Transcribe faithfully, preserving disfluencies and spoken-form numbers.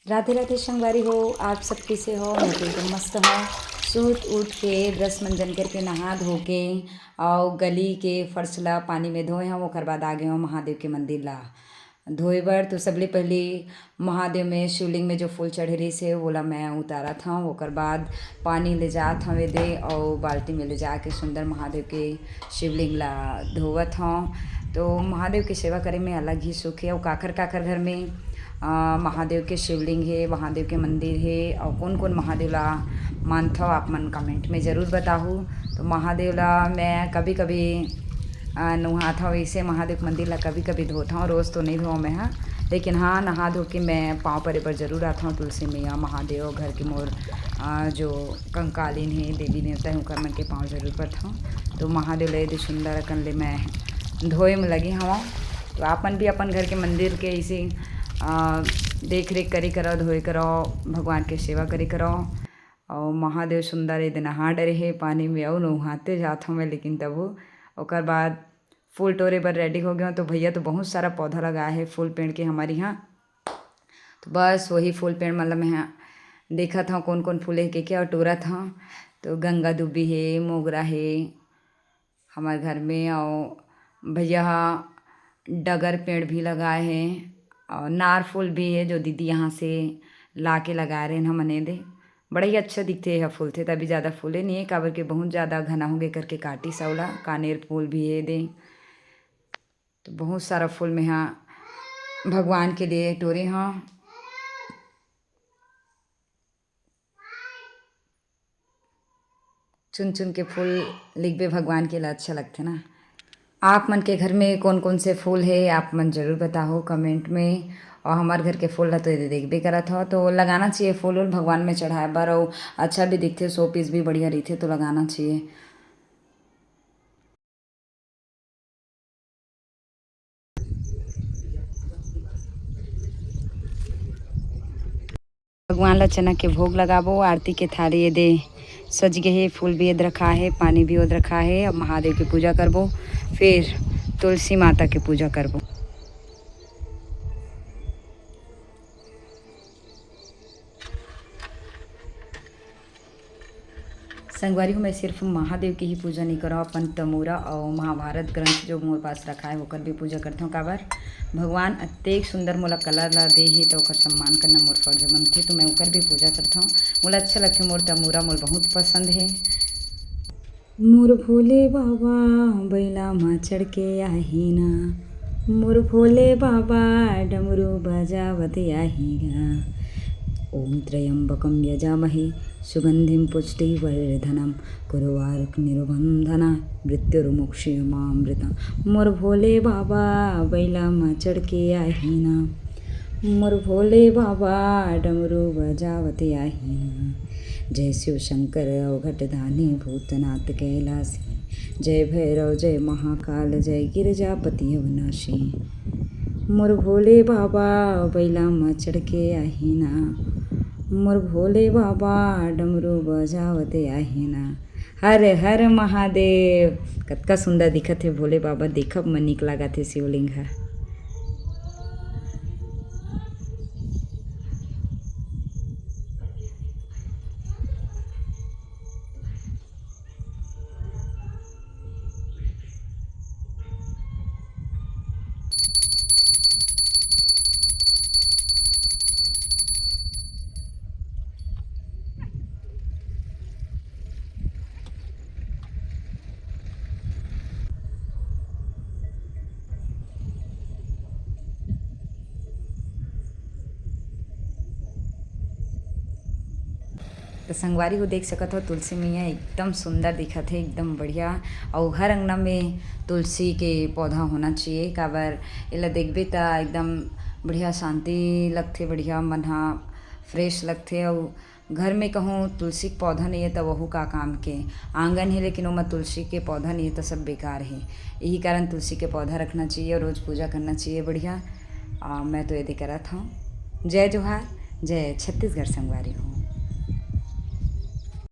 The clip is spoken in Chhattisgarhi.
राधे राधे संगवारी हो, आप सब कइसे हो? मैं तो एकदम मस्त हूँ। सूत उठ के, ब्रश मंजन करके, नहा धो के, अउ गली के फर्श ला पानी में धोए हूँ, ओकर बाद आ गए हूँ महादेव के मंदिर ला धोए बर। तो सबले पहली महादेव में, शिवलिंग में जो फूल चढ़े रहिस हे, ओला मैं उतारत हूँ। ओकर बाद पानी ले जात हूँ एदे, अउ बाल्टी में ले जाके सुंदर महादेव के शिवलिंग ला धोवत हूँ। तो महादेव के सेवा करे में अलग ही सुख हे। अउ काखर काखर घर में अ, महादेव के शिवलिंग हे, महादेव के मंदिर हे, अउ कोन-कोन महादेव ला मानथव, आप मन comment में जरूर बताहू। तो महादेव ला मैं कभी-कभी, अ, नुहाथव, इसे महादेव के मंदिर ला कभी-कभी धोथव, रोज तो नइ धोवं मैं ह, लेकिन हाँ, नहा धो के मैं पाँव परे बर जरूर आथव। तुलसी मैया, महादेव, घर के मोर, अ, जो कंकालीन हे, देवी देवता हे, ओकर मन के पाँव जरूर परथव। तो महादेव ला एदे सुंदर अकन ले मैं धोए में लगे हवं। तो आप मन भी अपन घर के मंदिर के इसे, अ, देख रेख करे करव, धोए करव, भगवान के सेवा करे करव। अउ महादेव सुंदर एदे नहा डरे हे पानी में, अउ नहाते जात हवं मैं, लेकिन तभो ओकर बाद फूल टोरे बर ready हो गए हवं। तो भैया तो बहुत सारा पौधा लगाए हे फूल पेड़ के हमर इहाँ। तो बस वही फूल पेड़ मन ल मैं ह देखत हवं, कोन-कोन फूल हे, के-के, अउ टोरत हवं। तो गंगा दुबी हे, मोगरा हे हमर घर में, अउ भैया ह डगर पेड़ भी लगाए हे, अउ नार फूल भी हे, जो दीदी यहाँ से ला के लगाए रहेन हमन एदे। बड़ा ही अच्छा दिखथे, एहा फूलथे, त अभी जादा फूले नइ हे, काबर के बहुत जादा घना होगे करके काटिस ओला। कानेर फूल भी हे एदे। तो बहुत सारा फूल में हा भगवान के लिए टोरे हा। चुन चुन के फूल लिखबे भगवान के ला अच्छा लगथे ना। आप मन के घर में कौन कौन से फूल हे, आप मन जरूर बताहो comment में। और हमार घर के फूल ला तो एदे देखबे करत हो, तो लगाना चाहिए फूल उल भगवान में चढ़ाए बर, और अच्छा भी दिखथे, शो पीस भी बढ़िया रहिथे, तो लगाना चाहिए। भगवान ला चना के भोग लगाबो। आरती के थाली एदे सज गे हे, फूल भी एद रखा हे, पानी भी ओद रखा हे। अब महादेव के पूजा करबो, फिर तुलसी माता के पूजा करबो। संगवारी हो, मैं सिर्फ महादेव के ही पूजा नहीं करव, अपन तमूरा और महाभारत ग्रंथ जो मोर पास रखा है, ओकर भी पूजा करथव। काबर भगवान अतेक सुंदर मोला कला ला दे हे, तो ओकर सम्मान करना मोर फर्ज बनथे, तो मैं ओकर भी पूजा करथव। मोला अच्छा लगथे, मोर तमूरा मोला बहुत पसंद हे। मोर भोले बाबा बैला मा चढ़ के आही ना, मोर भोले बाबा डमरू बजावत आही गा। ओम त्र्यंबकम यजामहे सुगंधिम पुष्टिवर्धनम उर्वारुकमिव बंधनान् मृत्युर्मुक्षीयमामृतात्। मोर भोले बाबा बैला मा चढ़ के आही ना, मोर भोले बाबा डमरू बजावत आही ना। जय शिव शंकर अवघट दानी भूतनाथ कैलासी, जय भैरव जय महाकाल जय गिरजापति अविनाशी। मोर भोले बाबा बैला मा चढ़ के आही ना, मोर भोले बाबा डमरू बजावत आही ना। हर हर महादेव। कतका सुंदर दिखत हे भोले बाबा, देखब म नीक लागत हे शिवलिंग ह। तो संगवारी हो देख सकत हो, तुलसी मैया एकदम सुंदर दिखत हे, एकदम बढ़िया। अउ हर अंगना में तुलसी के पौधा होना चाहिए, काबर एला देखबे त एकदम बढ़िया शांति लगथे, बढ़िया मन ह fresh लगथे। अउ घर में कहूँ तुलसी के पौधा नहीं है, त वहू का काम के? आंगन है, लेकिन ओमा तुलसी के पौधा नहीं है, त सब बेकार है। यही कारण तुलसी के पौधा रखना चाहिए और रोज पूजा करना चाहिए। बढ़िया। आ, मैं तो एदे करत हूँ। जय जोहार, जय छत्तीसगढ़ संगवारी हो।